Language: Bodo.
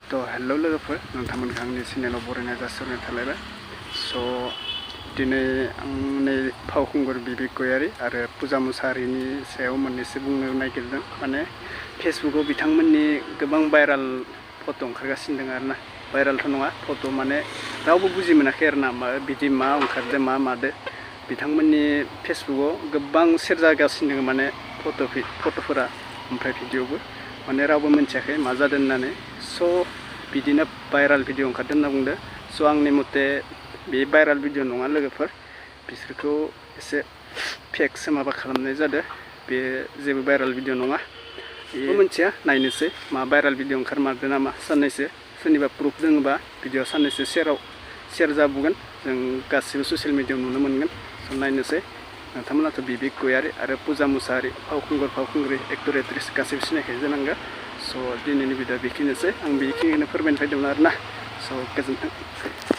तो हेलो लोगोफोर नोंथांमोनखौ आंनि चेनेलाव बरायनाय जासिहरनाय थालायबाय। दिनै आंनि फावखुंगुर बिबेक गयारी आरो पुजा मुसाहारिनि सायाव मोननैसो बुंनो नागिरदों। माने फेसबुकाव बिथांमोननि गोबां भाइराल फट' ओंखारगासिनो दङ आरोना। भाइरालथ' नङा, फट' माने रावबो बुजि मोनाखै आरोना बिदि मा ओंखारदो मा मादो। बिथांमोननि फेसबुकाव गोबां शेयार जागासिनो दङ माने फट'फोरा ओमफ्राय भिडिअबो माने रावबो मिथियाखै मा जादों होननानै। बिदिनो भाइराल भिडिअ ओंखारदों होनना बुंदो। आंनि मथे बे भाइराल भिडिअ नङा लोगोफोर, बिसोरखौ एसे फेकसो माबा खालामनाय जादों। बे जेबो भाइराल भिडिअ नङा। बेबो मिथिया, नायनोसै मा भाइराल भिडिअ ओंखारमारदों नामा। साननैसो सोरनिबा प्रुफ दोङोबा भिडिअ साननैसो शेयार जाबोगोन, जों गासिबो ससियेल मिडियायाव नुनो मोनगोन। नायनोसै। नोंथांमोनाथ' बिबेक गयारी आरो पुजा मुसाहारि फावखुंग्रि एक्टर एक्ट्रेस गासैबो सिनायखायो जानांगौ। दिनैनि भिडिअ बेखिनिसै, आं बेखिनिखौनो फोरमायनो फैदोंमोन आरोना। गोजोन्थों।